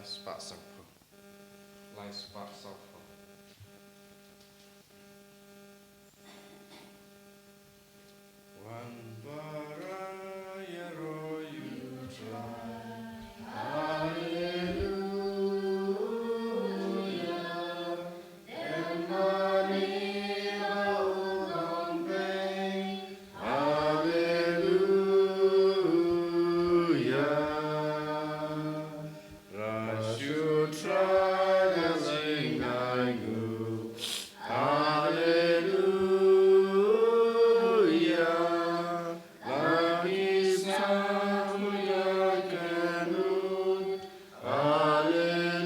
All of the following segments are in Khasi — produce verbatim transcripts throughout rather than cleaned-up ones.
Spah sawphew. Lai spah sawphew. Wan para ïaroh ïa U Trai. Haleluya. Em mane ba u long pei. Haleluya. Ruh shu Trai la jingaiñguh. Haleluya. La ki sat mulia kynut. Haleluya.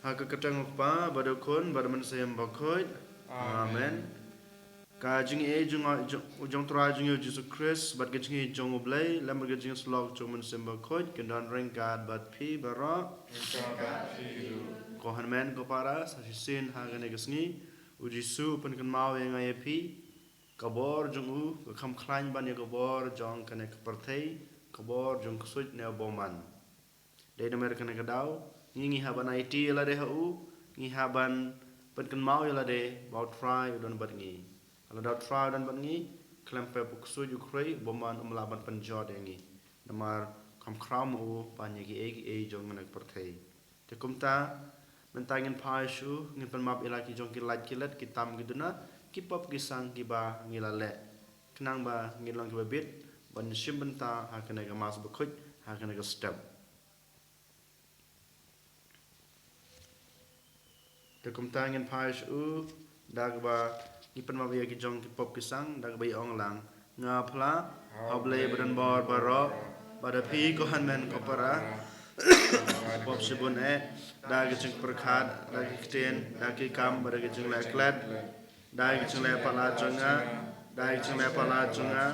Ha ka kyrteng u Kpa, bad u Khun, bad u Mynsiem Bakhuid. Amen. Amen. Ka jingaiei jong, jong, jong Trai jong ngi u Jisu Khrist, bad ka jingaiei jong U Blei, lem bad ka jingïasyllok jong u Mynsiem Bakhuid, kin don ryngkat bad phi baroh. Ryngkat bad phi ruh. Ko hynmen ko para, sa shisien ha kane ka sngi, u Jisu u pynkynmaw ïa nga ïa phi, ka bor jong u ka kham khlaiñ ban ïa ka bor jong kane ka pyrthei, ka bor jong u ksuid ne u bymman. Dei namar kane ka daw, ngi, ngi hap ban aiti ïa lade ha u, ngi hap ban pynkynmaw ïa lade ba U Trai u don bad ngi. Lada U Trai u don bad ngi, khlem pep u ksuid u khrei, u bymman um lah ban pynjot ïa ngi. Namar kham khraw ma u ban ïa kiei kiei jong kane ka pyrthei. Te kumta, mynta ngin phai shuh, ngin pynmap ïa la ki jong ki lait ki let, ki tam ki duna, ki pop ki sang kiba ngi la leh. Khnang ba ngin long kiba bit ban shim bynta ha kane ka Mass Bakhuid, ha kane ka step. Te kumta ngin phai shuh da kaba ngi pynmap ïa ki jong ki pop ki sang da kaba ïa ong lang: Nga phla ha U Blei ba don bor baroh, bad ha phi ko hynmen ko para, pop shibun eh, da ki jingpyrkhat, da ki ktien, da ki kam, bad da ki jingleh klet. Da ki jingleh palat jong nga, da ki jingleh palat jong nga,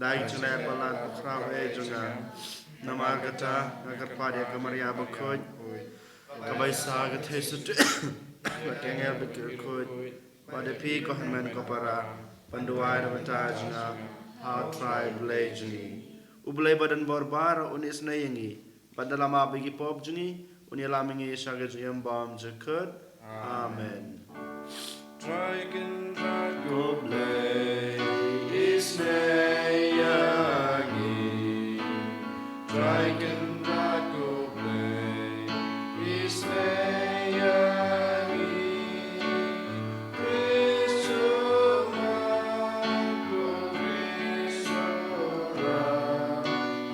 da ki jingleh palat bakhraw eh jong nga. Namar kata nga kyrpad ïa ka Maria Bakhuid, kaba isa ka Theisotti bad ki angel bad ki riewkhuid, bad ïa phi ko hynmen ko para, ban duwai na ka bynta jong nga ha U Trai Blei jong ngi. U Blei ba don bor baroh un isynei ïa ngi, bad da la map ïa ki pop jong ngi, un ïalam ïa ngi sha ka jingim bymjukut kut. Amen. Trai Kynrad ko Blei, isynei ïa ngi. Trai Kynrad ko Blei, isynei ïa ngi. Khrist u Mah, ko Khrist u Trai,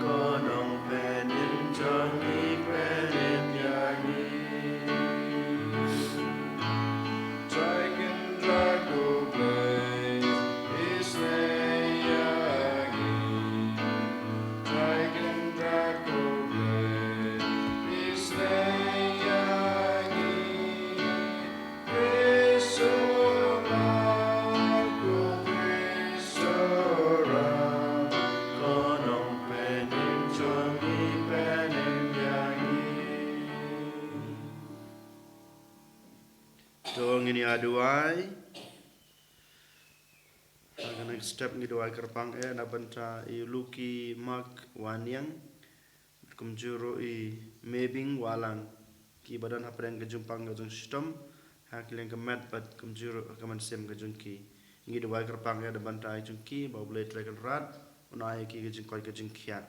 ko Nongpynim jong ngi, pynim ïa ngi. Trai Kynrad ko Blei, isynei ïa ngi. Trai Kynrad ko Blei, isynei ïa ngi. Khrist u Mah, ko Khrist u Trai, ko Nongpynim jong ngi, pynim ïa ngi. To ngin ïa duwai. Ha kane ka step ngi duwai kyrpang eh na ka bynta i Lucky Mark Waniang, kumjuh ruh i Mebing Wahlang, kiba don hapdeng ka jingpang ka jingshitom ha ka liang ka met bad kumjuh ruh ha ka mynsiem ka jong ki. Ngi duwai kyrpang ïa na ka bynta jong ki, ba U Blei Trai Kynrad un ai ïa ki ka jingkoit ka jingkhiah.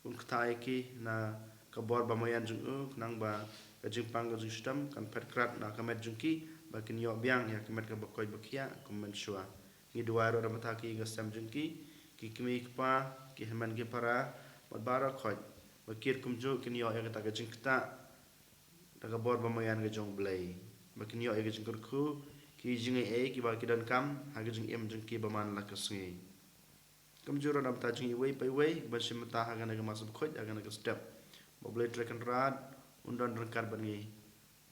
Un ktah ïa ki na ka bor ba marjan jong u, khnang ba ka jingpang ka jingshitom kan phet krad na ka met jong ki, ba kin ïoh biang ïa ka met kaba koit ba khiah kum mynshuwa. Ngi duwai ruh na ka bynta ki ïing ki sem jong ki, ki kmie ki kpa, ki hynmen ki para, bad baroh khoit, ba kit kumjuh kin ïoh ïa kata ka jingktah da ka bor ba marjan ka jong U Blei, ba kin ïoh ïa ka jingkyrkhu, ki jingaiei kiba ki donkam ha ka jingim jong ki ba man la ka sngi. Kumjuh ruh na ka bynta jong iwei pa iwei ban shim bynta ha kane ka Mass Bakhuid, ha kane ka step, ba U Blei Trai Kynrad un don ryngkat bad ngi.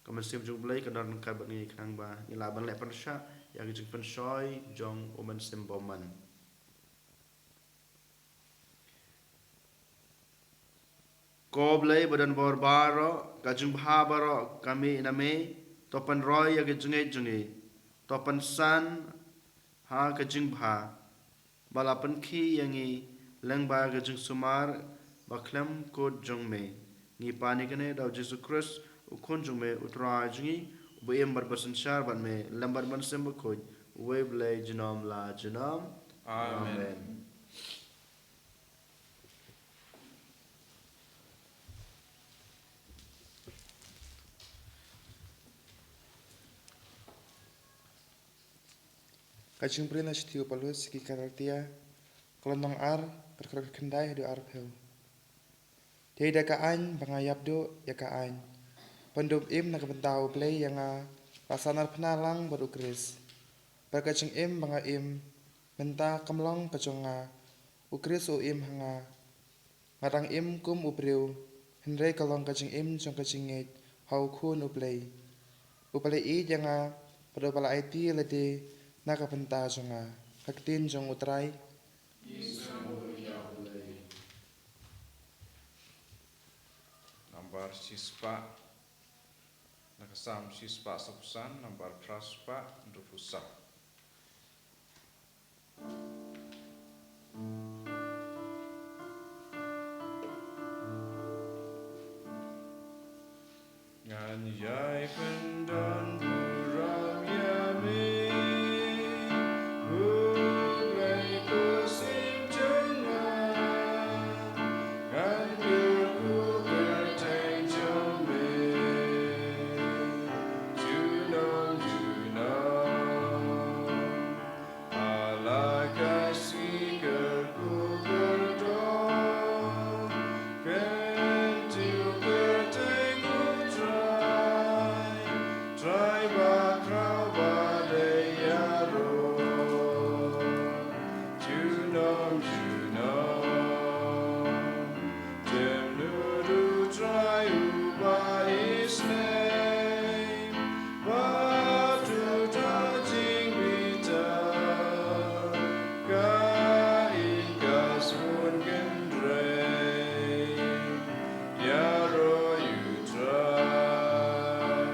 Ka mynsiem jong U Blei kan don ryngkat bad ngi, khnang ba ngin lah ban leh pyrshah ïa ka jingpynshoi jong U Mynsiem Bymman. Ko Blei ba don bor baroh, ka jingbha baroh ka mih na me. To pynroi ïa ka jingngeit jong ngi. To pynsan ha ka jingbha. ba la pynkhih ïa ngi lyngba ka jingsumar bakhlem kut jong me. Ngi pan ïa kane da u Jisu Khrist, u Khun jong me, u Trai jong ngi, uba im bad ba synshar bad me lem bad ban shem bakhuid, uwei u Blei junom la junom. Amen. Amen. Ka jingpynim na shithi u Paulus sha ki Galatia, ka lynnong ar, ka dkhot khyndai haduh arphew. Te da ka aiñ ba nga ïap duh ïa ka aiñ, ban dup im na ka bynta u Blei ïa nga, la sahnarphna lang bad u Khrist. Bad ka jingim ba nga im mynta kam long ka jong nga, u Khrist u im ha nga. Nga dang im kum u briew, hynrei ka long ka jingim jong ka jingngeit ha u Khun u Blei, uba la ïeit ïa nga bad uba la aiti ïa lade na ka bynta jong nga. Ka ktien jong u Trai. Nambar shispah, na ka Salm shispah saphew san, nambar phra spah hynriewphew saw. Ngan ïai pyndonburom ïa me, U Blei khuid jong nga. Ngan kyrkhu kyrteng jong me junom junom. Ha la ka sngi kyrkhu kyrdor, kyntiew kyrteng U Trai, Trai bakhraw ba dei ïaroh junom junom. Jemnud U Trai uba isynei, bad uta jingbitar, ka ïing ka sbun kynrei. Ïaroh ïa U Trai.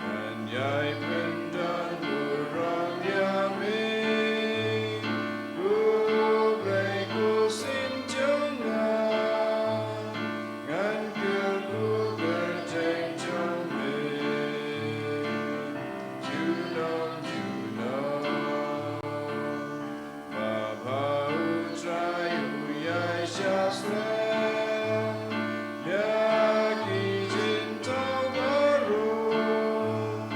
Ngan ïai pyndonburom ïa me, U Blei khuid jong nga. Ngan kyrkhu kyrteng jong me junom junom. Bad ha U Trai u ïaishah slem ïa ki jingthaw baroh,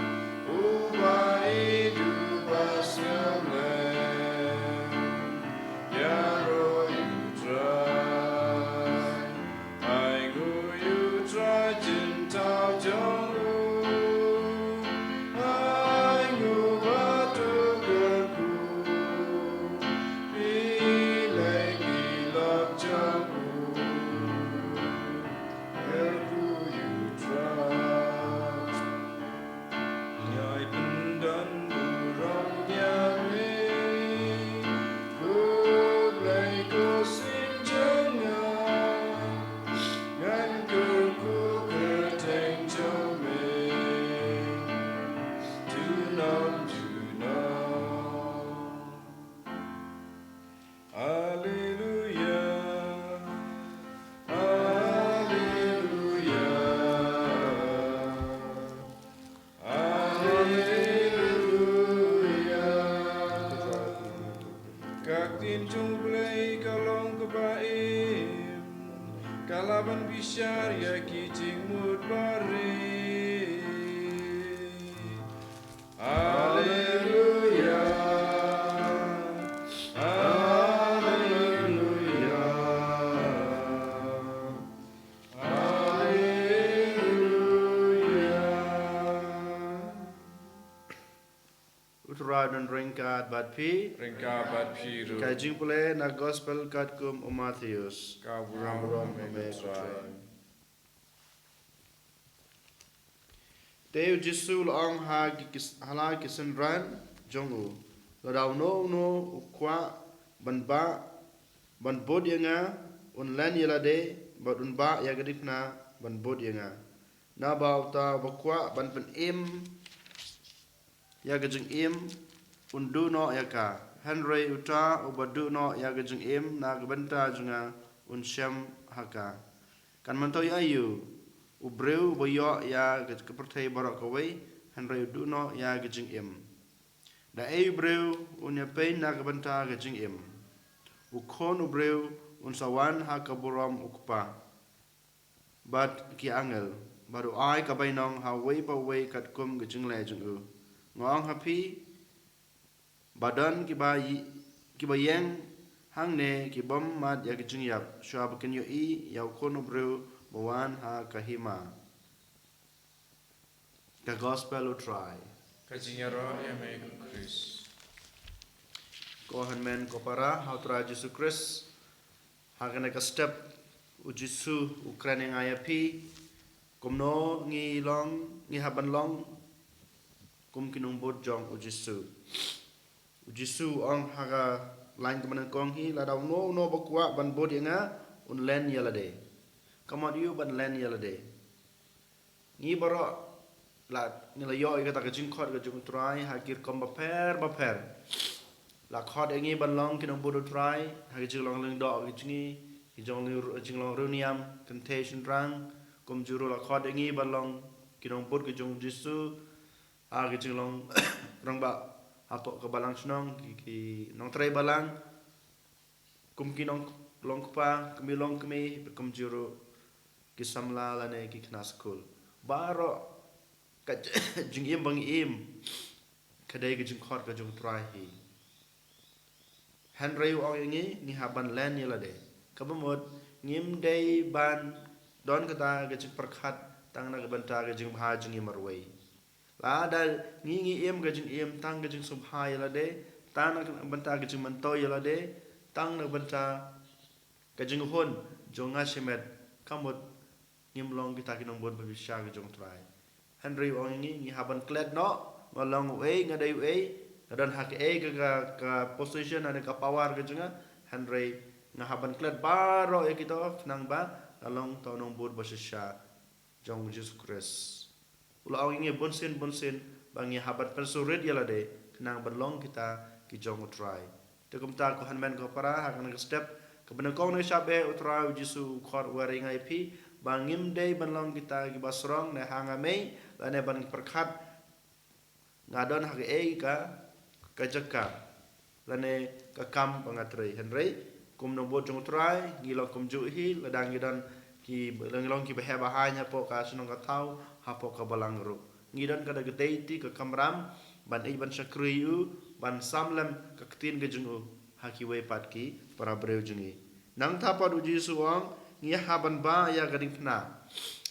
uba ïeit uba sngewlem. Ïaroh ïa U Trai. Ainguh ïa U Trai jingthaw jong u. Ainguh bad to kyrkhu ïa ki lok jong u. Kyrkhu ïa U Trai. Ïai pyndonburom ïa me, U Blei khuid jong nga. Ngan kyrkhu kyrteng jong me junom junom. Haleluia. Haleluia. Haleluia. Ka ktien jong U Blei ka long kaba im, ka lah ban bishar ïa ki jingmut barit. Haleluia. Haleluia. Haleluia. U Trai un ryngkat bad phi. Ryngkat bad phi ruh. Ka jingpule na Gospel katkum u Mathaios. Ka burom ïa me, Trai. Te u Jisu u la ong ha ki, ki, ha la ki synran jong u, lada uno uno u kwah ban bah, ban bud ïa nga, un len ïa lade, bad un bah ïa ka diengphna ban bud ïa nga. Naba uta uba kwah ban pynim ïa ka jingim, un duh noh ïa ka, Hynrei uta uba duh noh ïa ka jingim na ka bynta jong nga un shem ha ka. Kan myntoi aïu u briew uba ïoh ïa ka pyrthei baroh kawei, hynrei u duh noh ïa ka jingim? Da ei u briew un ïapeiñ na ka bynta ka jingim? U Khun u briew un sa wan ha ka burom u Kpa bad ki angel, bad u ai ka bainong ha uwei pa uwei katkum ka jingleh jong u. Nga ong ha phi, ba don kiba yi-, kiba ïeng hangne ki bym mad ïa ka jingïap, shuwa ba kin ïohi ïa u Khun u briew ba wan ha ka hima. Ka Gospel u Trai. Ka jingïaroh ïa me ko Khrist. Ko hynmen ko para ha u Trai Jisu Khrist, ha kane ka step u Jisu u kren ïa nga ïa phi, kumno ngi long, ngi hap ban long kum ki nongbud jong u Jisu. U Jisu u ong ha ka lain kaba nyngkong hi, lada uno uno ba kwah ban bud ïa nga, un len ïa lade. Ka mut aïu ban len ïa lade? Ngi baroh la, ngi la ïoh ïa kata ka jingkhot ka jong u Trai ha ki rukom bapher bapher. La khot ïa ngi ban long ki nongbud u Trai ha ki jinglong lyngdoh ki jong ngi, ki jong ngi, jinglong riewniam, kynthei shynrang. Kumjuh ruh la khot ïa ngi ban long ki nongbud ki jong u Jisu ha ki jinglong rangbah hapoh ka balang shnong, ki, ki nongtrei balang, kum ki nonglong kpa, kum ki long kmie, kumjuh ruh ki samla lane ki khynnah skul. Baroh ka jingim ba ngi im ka dei ka jingkhot ka jong u Trai hi. Hynrei u ong ïa ngi, ngi hap ban len ïa lade. Kaba mut ngim dei ban don kata ka jingpyrkhat tang na ka bynta ka jingbha jong ngi marwei. Lada ngi, ngi im ka jingim tang ka jingsngewbha ïa lade, tang na ka bynta ka jingmyntoi ïa lade, tang na ka bynta ka jinghun jong nga shimet, ka mut ngim long kita ki nongbud ba shisha ka jong u Trai. Hynrei u ong ïa ngi, ngi hap ban klet noh, nga long uei, nga dei uei, nga don ha kaei ka, ka, ka position lane ka power ka jong nga, hynrei nga hap ban klet baroh ïa kito khnang ba nga long uta u nongbud ba shisha jong u Jisu Khrist. U la ong ïa ngi bunsien bunsien ba ngi hap ban pynsyrwa ïa lade khnang ban long kita ki jong u Trai. Te kumta ko hynmen ko para, ha kane ka step kaba nyngkong ne shab eh, u Trai u Jisu u khot, u wer ïa nga ïa phi ba ngim dei ban long kita kiba srong ne ha nga mei, lane ban pyrkhat nga don ha kaei ka, ka jaka lane ka kam ba nga trei. Hynrei kum nongbud jong u Trai ngi long kumjuh hi, lada ngi don ki, ngi long kiba heh ba haiñ hapoh ka shnong ka thaw, hapoh ka balang ruh, ngi don ka da ka dei ti ka kamram ban ïeit ban shakri ïa u, ban sam lem ka ktien ka jong u ha kiwei pat ki para briew jong ngi. Nangta pat u Jisu u ong, ngi hap ban bah ïa ka diengphna.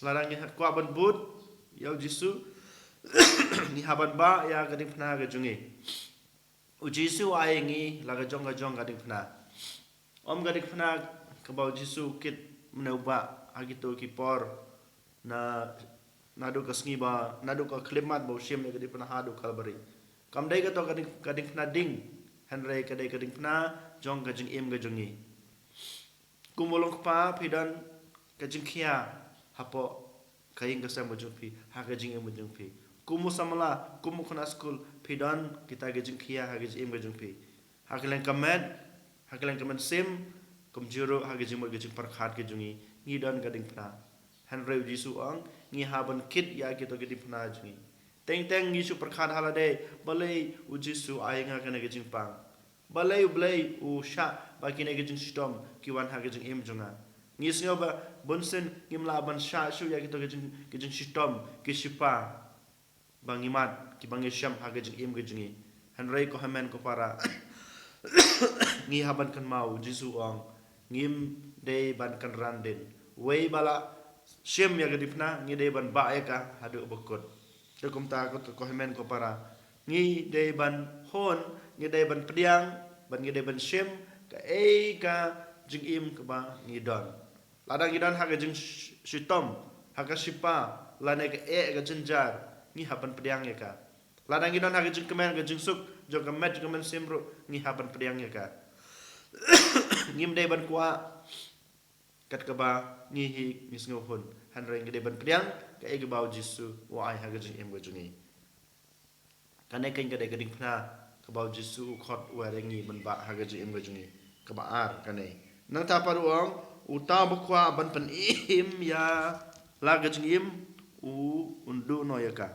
Lada ngi kwah ban bud ïa u Jisu, ngi hap ban bah ïa ka diengphna ka jong ngi. U Jisu u ai ïa ngi la ka jong ka jong ka diengphna. Ym ka diengphna kaba u Jisu u kit mynne u bah ha kito ki por, na, naduh ka sngi ba, naduh ka khyllipmat ba u shim ïa ka diengphna haduh Kalbari. Kam dei kato ka dieng, ka diengphna ding, hynrei ka dei ka diengphna jong ka jingim ka jong ngi. Kum u long kpa phi don ka jingkhia hapoh ka ïing ka sem ka jong phi, ha ka jingim ka jong phi. Kum u samla, kum u khynnah skul, phi don kita ka jingkhia ha ka jingim ka jong phi. Ha ka liang ka met, ha ka liang ka mynsiem, kumjuh ruh ha ka jingmut ka jingpyrkhat ka jong ngi, ngi don ka diengphna. Hynrei u Jisu u ong, ngi hap ban kit ïa kito ki diengphna jong ngi. Teng teng ngi shu pyrkhat ha lade, balei u Jisu u ai ïa nga kane ka jingpang? Balei u Blei u shah ba kine ki jingshitom ki wan ha ka jingim jong nga? Ngi sngew ba bunsien ngim lah ban shah shuh ïa kito ki jing, ki jingshitom, ki shipa ba ngi mad, kiba ngi shem ha ka jingim ka jong ngi. Hynrei ko hynmen ko para, ngi hap ban kynmaw, u Jisu u ong, ngim dei ban kynran dien. Uwei ba la shim ïa ka diengphna, ngi dei ban bah ïa ka haduh ba kut. Te kumta ko, ko hynmen ko para, ngi dei ban hun, ngi dei ban pdiang, bad ngi dei ban shim kaei ka jingim kaba ngi don. Lada ngi don ha ka jingshitom, ha ka shipa, lane kaei ka jynjar, ngi hap ban pdiang ïa ka. Lada ngi don ha ka jingkmen, ka jingsuk jong ka met jong ka mynsiem ruh, ngi hap ban pdiang ïa ka. Ngim dei ban kwah kat kaba ngi hi ngi sngew hun, hynrei ngi dei ban pdiang kaei kaba u Jisu u ai ha ka jingim ka jong ngi. Kane keiñ ka dei ka diengphna kaba u Jisu u khot u wan ïa ngi ban bah ha ka jingim ka jong ngi. Kaba ar kane. Nangta pat u ong, uta uba kwah ban pynim ïa la ka jingim u, un duh noh ïa ka.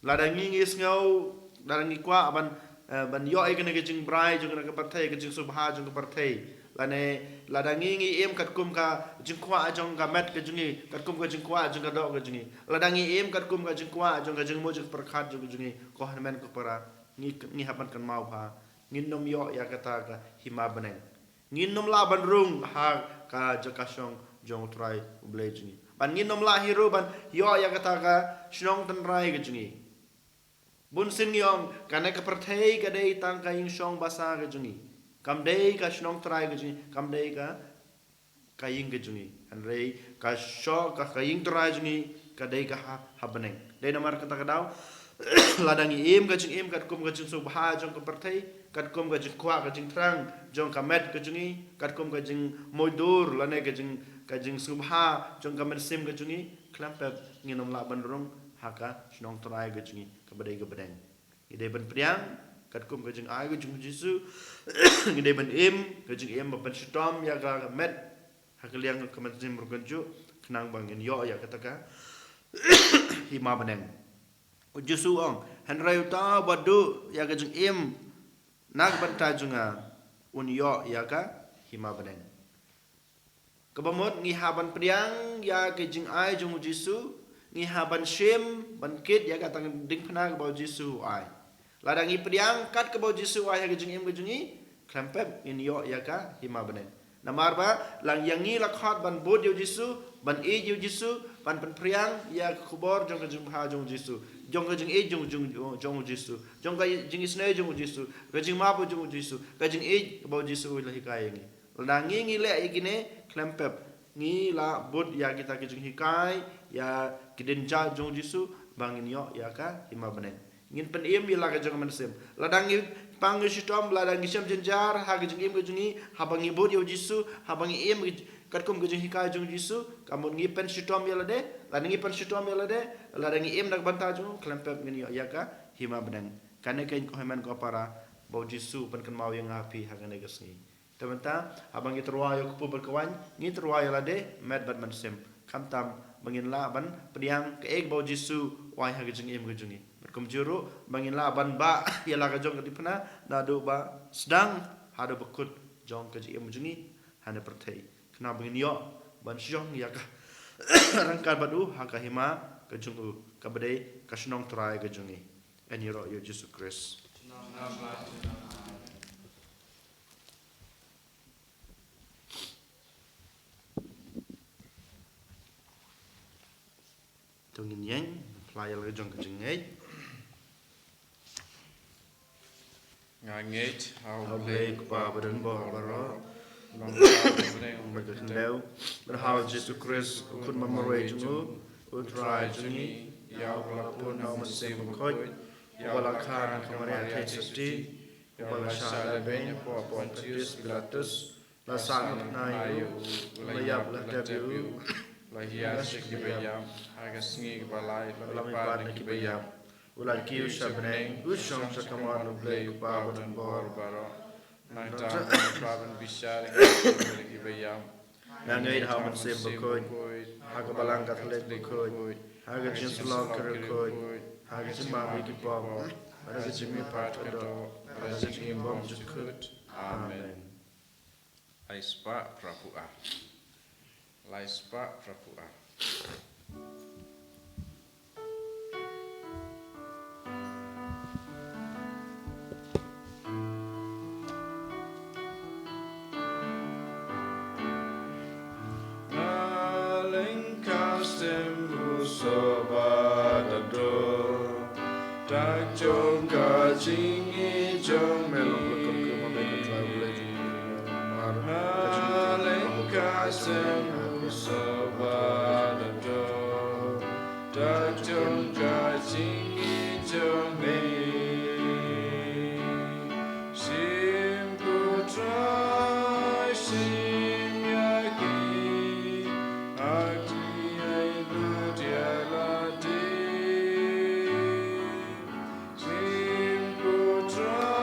Lada ngi ngi sngew, lada ngi kwah ban, eh, ban ïoh ïa kane ka jingbrai jong kane ka pyrthei, ka jingsngewbha jong ka pyrthei. Lane, lada ngi ngi im katkum ka jingkwah jong ka met ka jong ngi, katkum ka jingkwah jong ka doh ka jong ngi. Lada ngi im katkum ka jingkwah jong ka jingmut jingpyrkhat jong ka jong ngi. Ko hynmen ko para, ngi, ngi hap ban kynmaw bha. Ngin ym ïoh ïa kata ka hima bneng. Ngin ym lah ban rung ha ka jaka shong jong u Trai u Blei jong ngi. Bad ngin ym lah hi ruh ban ïoh ïa kata ka shnong tynrai ka jong ngi. Bun sien ngi ong, kane ka pyrthei ka dei tang ka ïing shong basa ka jong ngi. Kam dei ka shnong tynrai ka jong ngi, kam dei ka, ka ïing ka jong ngi. Hynrei ka sho-, ka, ka ïing tynrai jong ngi, ka dei ka ha, ha bneng. Dei namar kata ka daw, lada ngi im ka jingim katkum ka jingsngewbha jong ka pyrthei, katkum ka jingkwah ka jingthrang jong ka met ka jong ngi, katkum ka jingmutdur lane ka jing, ka jingsngewbha jong ka mynsiem ka jong ngi, khlem pep ngin ym lah ban rung ha ka shnong tynrai ka jong ngi kaba dei ka bneng. Ngi dei ban pdiang katkum ka jingai ka jong u Jisu. Ngi dei ban im ka jingim ba pynshitom ïa ka met ha ka liang ka mynsiem ruh kumjuh, khnang ba ngin ïoh ïa kata ka hima bneng. U Jisu u ong, hynrei uta uba duh ïa ka jingim na ka bynta jong nga, un ïoh ïa ka hima bneng. Kaba mut ngi hap ban pdiang ïa ka jingai jong u Jisu, ngi hap ban shim, ban kit ïa kata ka diengphna kaba u Jisu u ai. Lada ngi pdiang kat kaba u Jisu u ai ha ka jingim ka jong ngi, khlem pep ngin ïoh ïa ka hima bneng. Namar ba, la ïa ngi la khot ban bud ïa u Jisu, ban ïeit ïa u Jisu, ban pynphriang ïa ka khubor jong ka jingbha jong u Jisu, jong ka jingïeit jong, jong, jong, jong u Jisu, jong ka jingisynei jong u Jisu, ka jingmap jong u Jisu, ka jingïeit kaba u Jisu u la hikai ïa ngi. Lada ngi ngi leh ïa kine, khlem pep ngi la bud ïa kita ki jinghikai, ïa ki dienjat jong u Jisu, ba ngin ïoh ïa ka hima bneng. Ngin pynim ïa la ka jong ka mynsiem. Lada ngi pang ngi shitom, lada ngi shem jynjar ha ka jingim ka jong ngi, haba ngi bud ïa u Jisu, haba ngi im katkum ka jinghikai jong u Jisu, ka mut ngi pynshitom ïa lade, lada ngi pynshitom ïa lade, lada ngi im na ka bynta jong u, khlem pep ngin ïoh ïa ka hima bneng. Kane keiñ ko hynmen ko para, ba u Jisu u pynkynmaw ïa nga phi ha kane ka sngi. Te mynta, haba ngi tyrwa ïa u kpu bad ka waiñ, ngi tyrwa ïa lade, met bad mynsiem. Khamtam, ba ngin lah ban pdiang kaei kaba u Jisu u ai ha ka jingim ka jong ngi. Bad kumjuh ruh, ba ngin lah ban bah ïa la ka jong ka diengphna, naduh ba sdang, haduh ba kut jong ka jingim jong ngi, ha kane ka pyrthei. Khnang ba ngin ïoh, ban shong ïa ka ryngkat bad u, ha ka hima, ka jong u, kaba dei, ka shnong trai ka jong ngi. Yn ïaroh ïa u Jisu Khrist. To ngin ïeng, phla ïa la ka jong ka jingngeit. Nga ngeit ha U Blei Kpa badonbor baroh, Nongpynim bad ka khyndew, bad ha U Jisu Khrist, u khun ba marwei jong u, U Trai jong ngi, ïa uba la pun na U Mynsiem Bakhuid, uba la kha na ka Maria Theisotti, uba la shah lehbeiñ hapoh Pontius Pilatus, la sahnarphna ïa u, la ïap la tep ïa u, la hiar sha ki baïap, ha ka sngi kaba lai, la mihpat na ki baïap. U la kiew sha bneng, u shong sha kamon U Blei Kpa badonbor baroh. Nangta u la mihpat ban bishar ïa ki baïap. Nga ngeit ha U Mynsiem Bakhuid, ha ka Balang Katholik bakhuid, ha ka jingsyllok ki riewkhuid, ha ka jingmap ïa ki pop, ha ka jingmihpat ka doh, ha ka jingim bymjukut. Amen. Lai spah phra phew ar. Lai spah phra phew ar. Nga lyngkha stem u soh ba da dor, da jong ka jingïeit jong me. Nga lyngkha stem u soh ba da dor, da jong ka jingïeit jong me. Shim ko Trai, shim ïa ki, ha ki ai lut ïa lade. Shim ko Trai,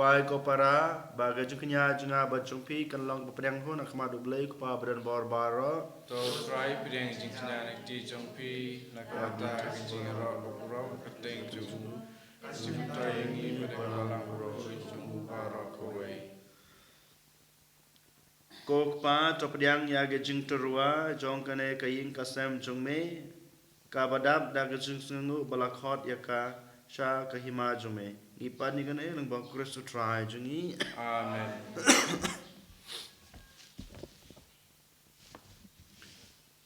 Ai ko para, ba ka jingkñia jong nga bad jong phi kan long ba pdiang hun ha khmat U Blei U Kpa badonbor baroh. To Trai, pdiang jingkñia na kti jong phi, na ka bynta ka jingïaroh baroh ka kyrteng jong u, ka jingmyntoi ïa ngi bad ïa ka balang baroh jong u baroh kawei. Ko Kpa, to pdiang ïa ka jingtyrwa jong kane ka ïing ka sem jong me, kaba dap da ka jingsngewnguh ba la khot ïa ka sha ka hima jong me. Ngi pan ïa kane lyngba U Khrist U Trai jong ngi. Amen.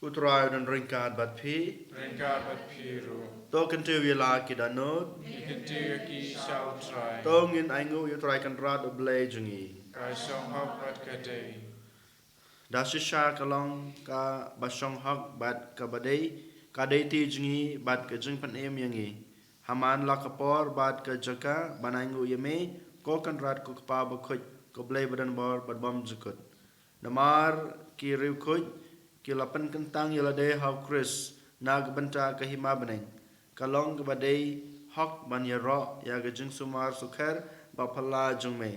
U Trai un ryngkat bad phi. Ryngkat bad phi ruh. To kyntiew ïa la ki dohnud. Ngi kyntiew ïa ki sha U Trai. To ngin ainguh ïa U Trai Kynrad U Blei jong ngi. Ka shong hok bad ka dei. Da shisha ka long kaba shong hok bad kaba dei, ka dei ti jong ngi bad ka jingpynim ïa ngi. Ha man la ka por bad ka jaka ban ainguh ïa me, ko Kynrad ko Kpa bakhuid, ko Blei badonbor bad bymjukut. Namar ki riewkhuid ki la pynkyntang ïa lade ha U Khrist na ka bynta ka hima bneng, ka long kaba dei hok ban ïaroh ïa ka jingsumar sukher ba phylla jong me,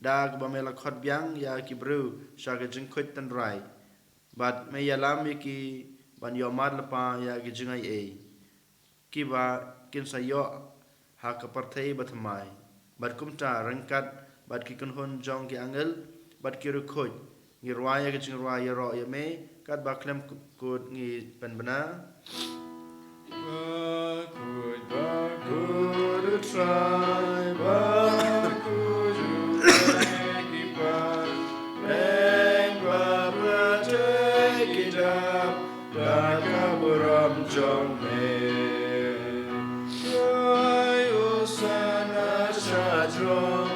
da kaba me la khot biang ïa ki briew sha ka jingkhuid tynrai. Bad me ïalam ïa ki ban ïohmad lypa ïa ki jingaiei kiba kin sa ïoh ha ka pyrthei bathymmai. Bad kumta ryngkat bad ki kynhun jong ki angel bad ki riewkhuid, ngi rwai ïa ka jingrwai ïaroh ïa me, katba khlem kut ngi pynbna. Bakhuid, bakhuid U Trai, bakhuid U Blei ki bym beiñ, ba pyrthei ki dap da ka burom jong me. Wai Hosanna shajrong,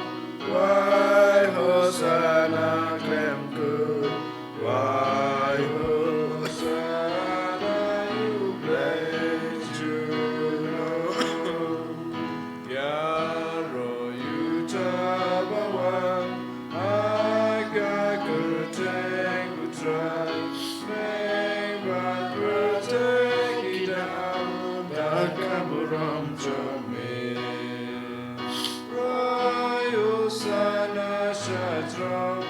wai Hosanna khlem kut, wai Hosanna ïa U Blei junom. Ïaroh ïa uta ba wan ha ka kyrteng U Trai, bad pyrthei ki dap da ka burom jong me. Wai Hosanna shajrong,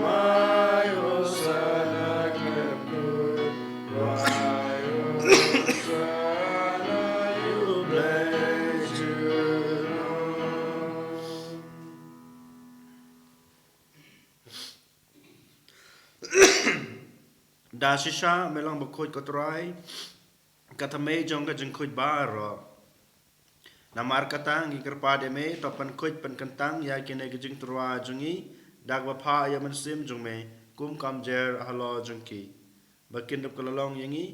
wai Hosanna khlem kut, wai Hosanna ïa U Blei junom. Da shisha me long bakhuid ko Trai, ka thymmei jong ka jingkhuid baroh. Namar kata ngi kyrpad ïa me, to pynkhuid pynkyntang ïa kine ki jingtyrwa jong ngi da kaba phah ïa u Mynsiem jong me, kum ka mjer halor jong ki, ba kin dap ka la long ïa ngi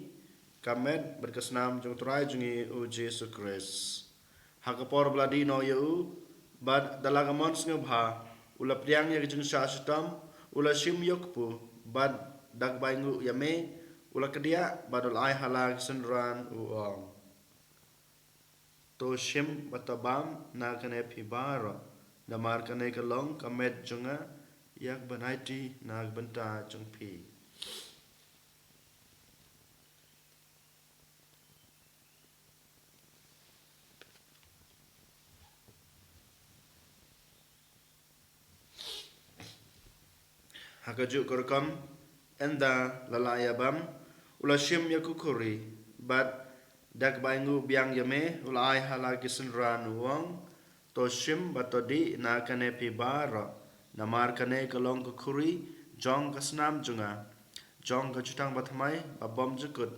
ka met bad ka snam jong U Trai jong ngi U Jisu Khrist. Ha ka por ba la dih noh ïa u, bad da la ka mon sngewbha u la pdiang ïa ka jingshah shitom, u la shim ïa u kpu, bad da kaba ainguh ïa me u la kdiah bad u la ai ha la ki synran, u ong: To shim bad to bam na kane phi baroh, namar kane ka long ka met jong nga, ïa kaba nai ti na ka bynta jong phi. Ha kajuh ka rukom, ynda la lah ïa bam, u la shim ïa ka khuri, bad da kaba ainguh biang ïa me u la ai ha la ki synran, u ong: To shim bad to dih na kane phi baroh, namar kane ka long ka khuri jong ka snam jong nga, jong ka jutang bathymmai ba bymjukut,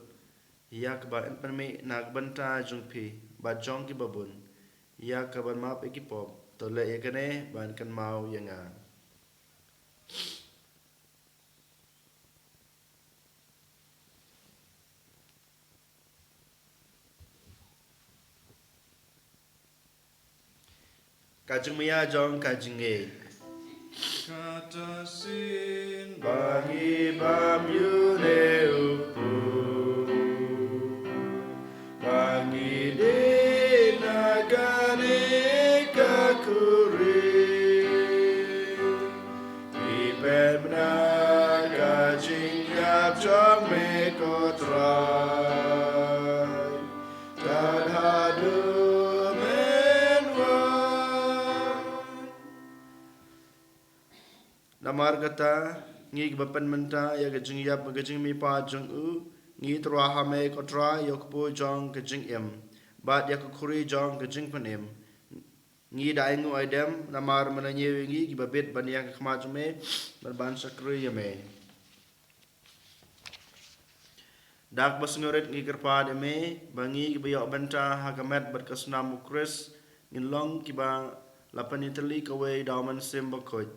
ïa kaba yn pynmih na ka bynta jong phi bad jong kiba bun, ïa kaban map ïa ki pop. To leh ïa kane ban kynmaw ïa nga. Ka jingmaïa jong ka jingngeit. Kata shisien ba ngi bam ïa une u kpu, ba ngi dih na kane ka khuri, ngi pynbna ka jingïap jong me ko Trai, tad haduh men wan. Kata, ngi kiba pynmynta ïa ka jingïap bad ka jingmihpat jong u, ngi tyrwa ha me ko Trai ïa u kpu jong ka jingim bad ïa ka khuri jong ka jingpynim. Ngi da ainguh aidem namar me la ñiew ïa ngi kiba bit ban ïeng ha khmat jong me bad ban shakri ïa me. Da kaba sngewrit ngi kyrpad ïa me ba ngi kiba ïoh bynta ha ka met bad ka snam u Khrist ngin long kiba la pynïatylli kawei da u Mynsiem Bakhuid.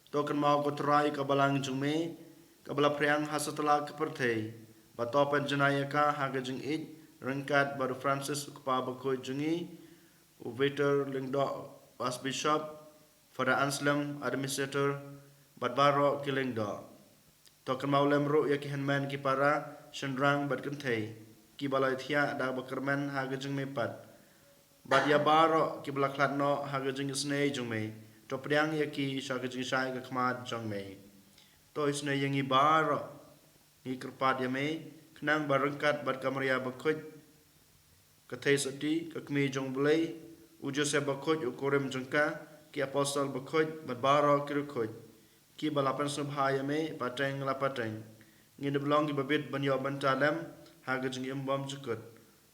To kynmaw ko Trai ka balang jong me kaba la phriang ha satlak ka pyrthei, bad to pynjanai ïa ka ha ka jingïeit ryngkat bad u Francis u Kpa Bakhuid jong ngi, u Victor Lyngdoh, Archbishop, Father Anselm, Administrator, bad baroh ki lyngdoh. To kynmaw lem ruh ïa ki hynmen ki para, shynrang bad kynthei kiba la thiah da kaba kyrmen ha ka jingmihpat, bad ïa baroh kiba la khlad noh ha ka jingisynei jong me. To pdiang ïa ki sha ka jingshai ka khmat jong me. To isynei ïa ngi baroh, ngi kyrpad ïa me, khnang ba ryngkat bad ka Maria Bakhuid, ka Theisotti, ka Kmie jong u Blei, u Joseph Bakhuid u kurim jong ka, ki Apostol Bakhuid bad baroh ki riewkhuid kiba la pynsngewbha ïa me pateng la pateng, ngin ïa long kiba bit ban ïoh bynta lem ha ka jingim bymjukut,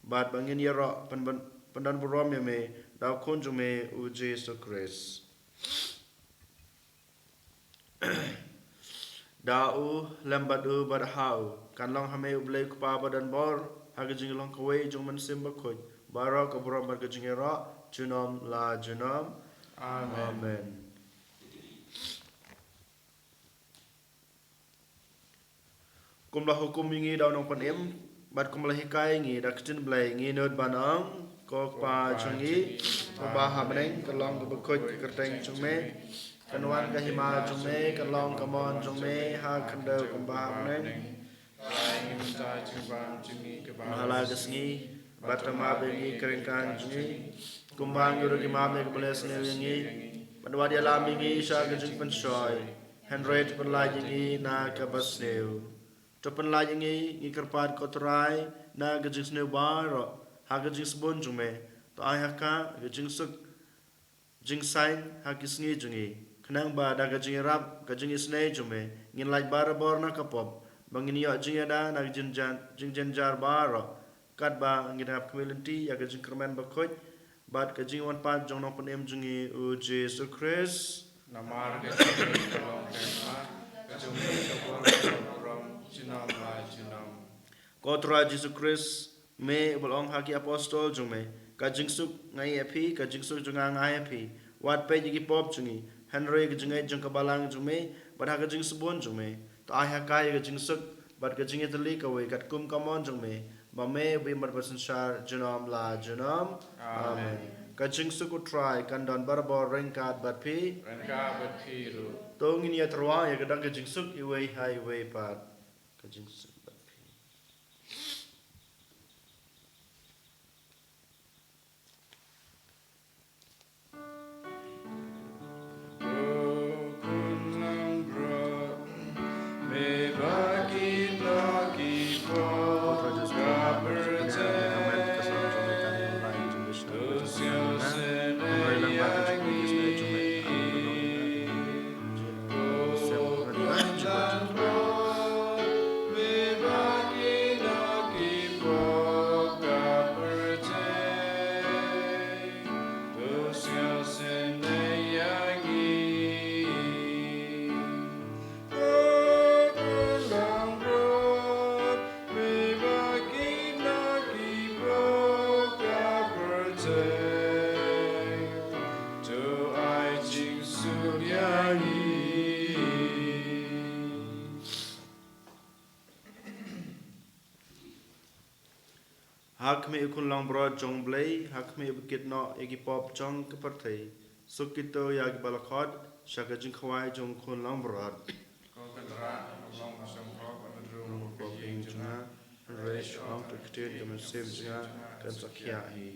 bad ba ngin ïaroh pyn- pyn- pyndonburom ïa me da u Khun jong me u Jisu Khrist. Da u, lem bad u, bad ha u, kan long ha me u Blei u Kpa badonbor, ha ka jinglong kawei jong u Mynsiem Bakhuid, baroh ka burom bad ka jingïaroh junom la junom. Amen. Amen. Kum la hukum ïa ngi da u Nongpynim, bad kum la hikai ïa ngi da ka ktien Blei, ngi nud ban ong: Ko Kpa jong ngi uba ha bneng, kan long kaba khuid ka kyrteng jong me, kan wan ka hima jong me, kan long ka mon jong me ha khyndew kumba ha bneng. Ai ngi mynta jingbam jong ngi kaba ha la ka sngi, bad to map ïa ngi ka ryngkang jong ngi, kumba ngi ruh ngi map ïa kiba leh sniew ïa ngi, bad wat ïalam ïa ngi sha ka jingpynshoi, hynrei to pynlait ïa ngi na kaba sniew. To pynlait ïa ngi, ngi kyrpad ko Trai, na ka jingsniew baroh ha ka jingsbun jong me. To ai ha ka ka jingsuk jingsaiñ ha ki sngi jong ngi, khnang ba da ka jingïarap, ka jingisynei jong me, ngin lait barabor na ka pop, ba ngin ïoh jingïada na ka jingjynjar, jingjynjar baroh, katba ngin hap khmih lynti ïa ka jingkyrmen bakhuid bad ka jingwan pat jong u Nongpynim jong ngi u Jisu Khrist. Namar ka jong me ka long ka hima, ka jong me ka bor, ka burom, junom la junom. Ko Trai Jisu Khrist, me uba la ong ha ki apostol jong me: Ka jingsuk nga ai ïa phi, ka jingsuk jong nga nga ai ïa phi. Wat peit ïa ki pop jong ngi, hynrei ka jingngeit jong ka balang jong me, bad ha ka jingsbun jong me, to ai ha ka ïa ka jingsuk bad ka jingïatylli kawei katkum ka mon jong me, ba me u bym bad basynshar junom la junom. Amen. Amen. Ka jingsuk u Trai kan don barabor ryngkat bad phi. Ryngkat bad phi ruh. To ngin ïa tyrwa ïa ka dang ka jingsuk iwei ha iwei pat. Ka jingsuk bad phi. Ha khmih u Khun Langbrot jong u Blei, ha khmih uba kit noh ïa ki pop jong ka pyrthei, suk kito ïa kiba la khot sha ka jingkhawai jong u Khun Langbrot. Ko Kynrad, ym long ba sngewthuh ba nga rung ha ka ïing jong nga, hynrei shu ong tang ka ktien, ka mynsiem jong nga kan sa khiah hi.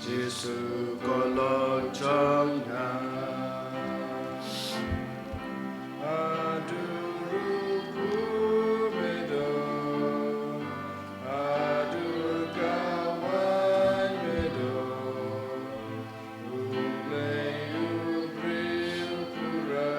Jisu ko long jong nga. Haduh ruh kumno haduh ka wan me don. U Blei u briew pura.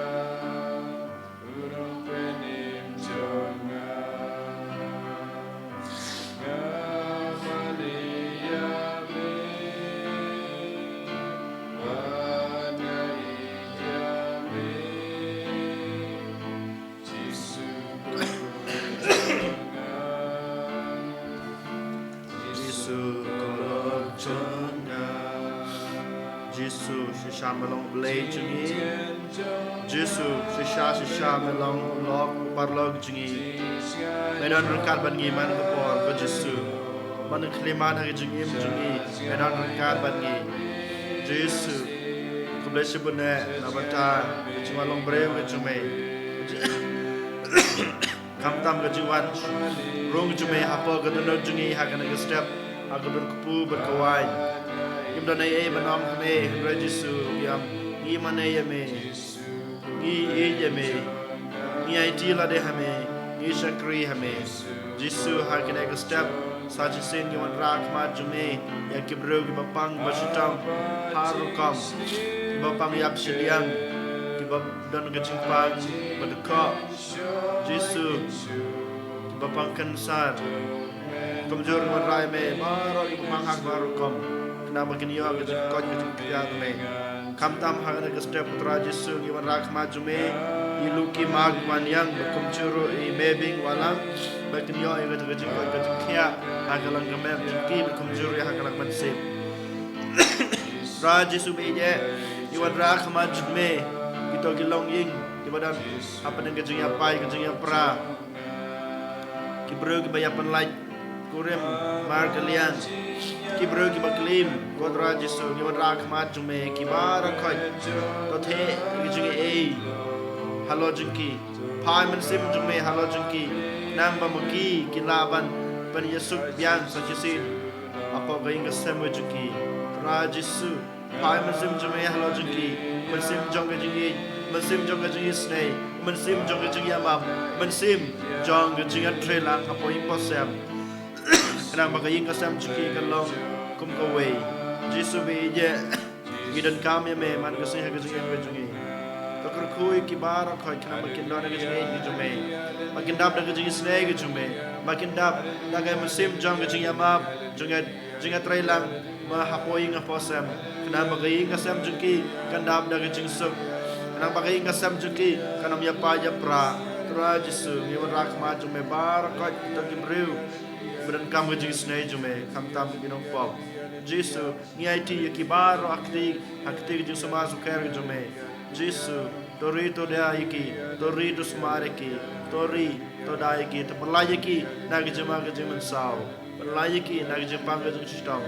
Jisu, ko long jong nga. Jisu, shisha me long Blei jong ngi. Jisu, shisha, shisha me long u lok u paralok jong ngi. Me don ryngkat bad ngi man ka por, ko Jisu. Man ka khyllipmat ha ka jingim jong ngi. Me don ryngkat bad ngi. Jisu, khublei shibun eh na ka bynta ka jingwan long briew ka jong me. Khamtam ka jingwan rung jong me hapoh ka dohnud jong ngi ha kane ka step, ha ka dur kpu bad ka waiñ. Ngim don ei ei ban ong hangne, hynrei Jisu, ngi ong, ngi mane ïa me. Ngi ïeit ïa me. Ngi aiti lade ha me. Ngi shakri ha me. Jisu, ha kane ka step, sa shisien ngi wanrah ha khmat jong me ïa ki briew kiba pang ba shitom, har rukom, kiba pang ïap shiliang, kiba don ka jingpang ba dkhot. Jisu, kiba pang cancer, kumjuh ngi wanrah ïa me, baroh kiba pang ha kaba rukom, khnang ba kin ïoh ka jingkoit ka jingkhiah na me. Khamtam ha kane ka step, ko Trai Jisu, ngi wanrah ha khmat jong me ïa i Lucky, Mark, Wanïang, bad kumjuh ruh i Mebing Walang, ba kin ïoh ïa ka jingkoit ka jingkhiah ha ka lang ka map jong ki, bad kumjuh ruh ha ka lang mynsiem. Trai Jisu, ba ïeit, ngi wanrah ha khmat jong me kito ki longïing kiba don hapdeng ka jingïapai ka jingïapra, ki briew kiba ïapynlait kurim markylliang, ki briew kiba klim, ko Trai Jisu, ngi wanrah ha khmat jong me, ki baroh khoit. To theh ïa ka jingaiei halor jong ki. Phai mynsiem jong me halor jong ki, khnang ba ma ki kin lah ban pynïasuk biang sa shisien hapoh ka ïing ka sem ka jong ki. Trai Jisu, phai mynsiem jong me halor jong ki, mynsiem jong ka jingïeit, mynsiem jong ka jingisynei, mynsiem jong ka jingïamap, mynsiem jong ka jingïatreilang hapoh ïing hapoh sem, khnang ba ka ïing ka sem jong ki kan long kum kawei. Jisu, ba ïeit, ngi donkam ïa me man ka sngi ha ka jingim ka jong ngi. To kyrkhu ïa ki baroh khoit, khnang ba kin don ha ka jingïeit ka jong me, ba kin dap da ka jingisynei ka jong me, ba kin dap da ka mynsiem jong ka jingïamap, jong ka jingïatreilang, ba hapoh ïing hapoh sem, khnang ba ka ïing ka sem jong ki kan dap da ka jingsuk, khnang ba ka ïing ka sem jong ki kan ym ïapait ïapra. Trai Jisu, ngi wanrah ha khmat jong me baroh khoit kito ki briew ba donkam ka jingisynei jong me, khamtam ki nongpop. Jisu, ngi aiti ïa ki baroh ha kti, ha kti ka jingsumar sukher ka jong me. Jisu, to ri to da ïa ki, to ri to sumar ïa ki, to ri to da ïa ki, to pynlait ïa ki na ka jingma ka jingmynsaw. Pynlait ïa ki na ka jingpang ka jingshitom.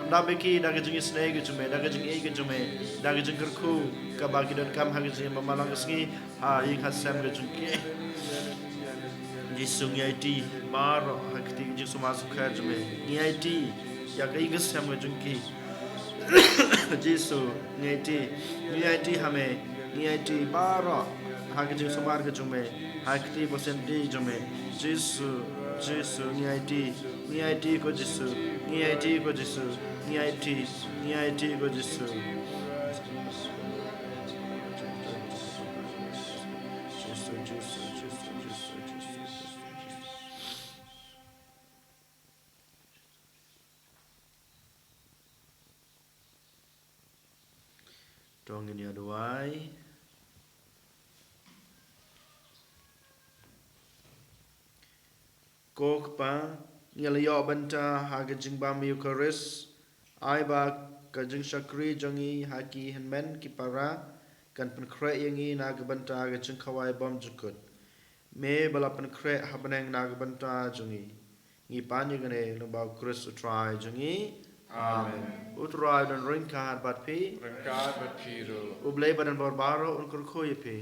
Pyndap ïa ki da ka jingisynei ka jong me, da ka jingïeit ka jong me, da ka jingkyrkhu kaba ki donkam ha ka jingim ba man la ka sngi, ha ïing ha sem ka jong ki. Jisu, ngi aiti baroh ha kti ka jingsumar sukher jong me. Ngi aiti ïa ka ïing ka sem ka jong ki. Jisu, ngi aiti, ngi aiti ha me, ngi aiti baroh ha ka jingsumar ka jong me, ha kti ba senti jong me. Jisu, Jisu, ngi aiti, ngi aiti ko Jisu, ngi aiti ko Jisu, ngi aiti, ngi aiti ko Jisu. Jisu, Jisu, Jisu, Jisu, Jisu, Jisu. To ngin ïa duwai. Ko Kpa, ngi la ïoh bynta ha ka jingbam Eukharist, ai ba ka jingshakri jong ngi ha ki hynmen ki para kan pynkhreh ïa ngi na ka bynta ka jingkhawai bymjukut. Me ba la pynkhreh ha bneng na ka bynta jong ngi. Ngi pan ïa kane lyngba U Khrist U Trai jong ngi. Amen. U Trai un don ryngkat bad phi. Ryngkat bad phi ruh. U Blei ba don bor baroh un kyrkhu ïa phi.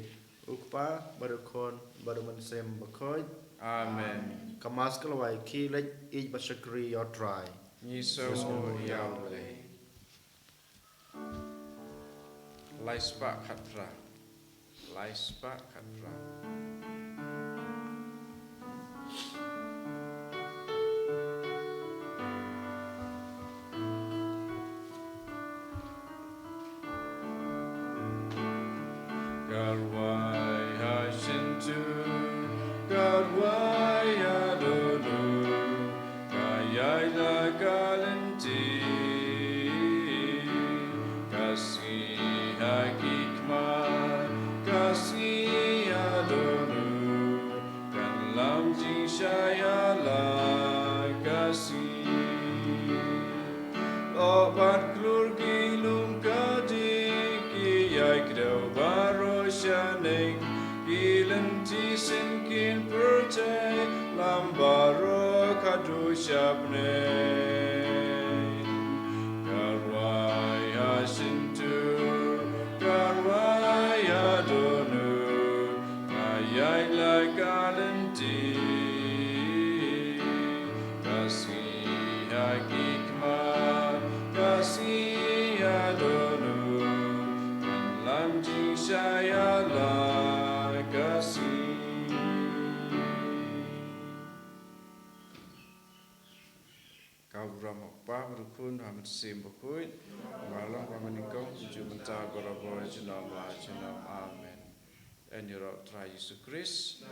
U Kpa bad U Khun bad U Mynsiem Bakhuid. Amen. Ka Mass ka la wai, khie leit ïeit bad shakri ïa U Trai. Ngi sngewnguh ïa U Blei. Lai spah khatphra. Lai spah khatphra. Ka rwai ha shyntur, ka rwai ha dohnud, ka ïaid la ka lynti. Ka sngi ha ki khmat, ka sngi ha dohnud, kan lam jingshai ha la ka sngi. Oh, bad klur ki lum ka dik, ki ïai kdew baroh shaneng, ki lynti sien kin pyrthei, lam baroh ka duh sha bneng. Ka rwai ha shyntur, ka rwai ha dohnud, ka ïaid la ka lynti. Ka sngi ha ki khmat, ka sngi ha dohnud, kan lam jingshai ha la ka sngi. Ka burom ha u Kpa bad u Khun bad u Mynsiem Bakhuid, ba long ba mynnyngkong, kumjuh mynta, barabor, junom la junom. Amen. Yn ïaroh Trai Jisu Khrist.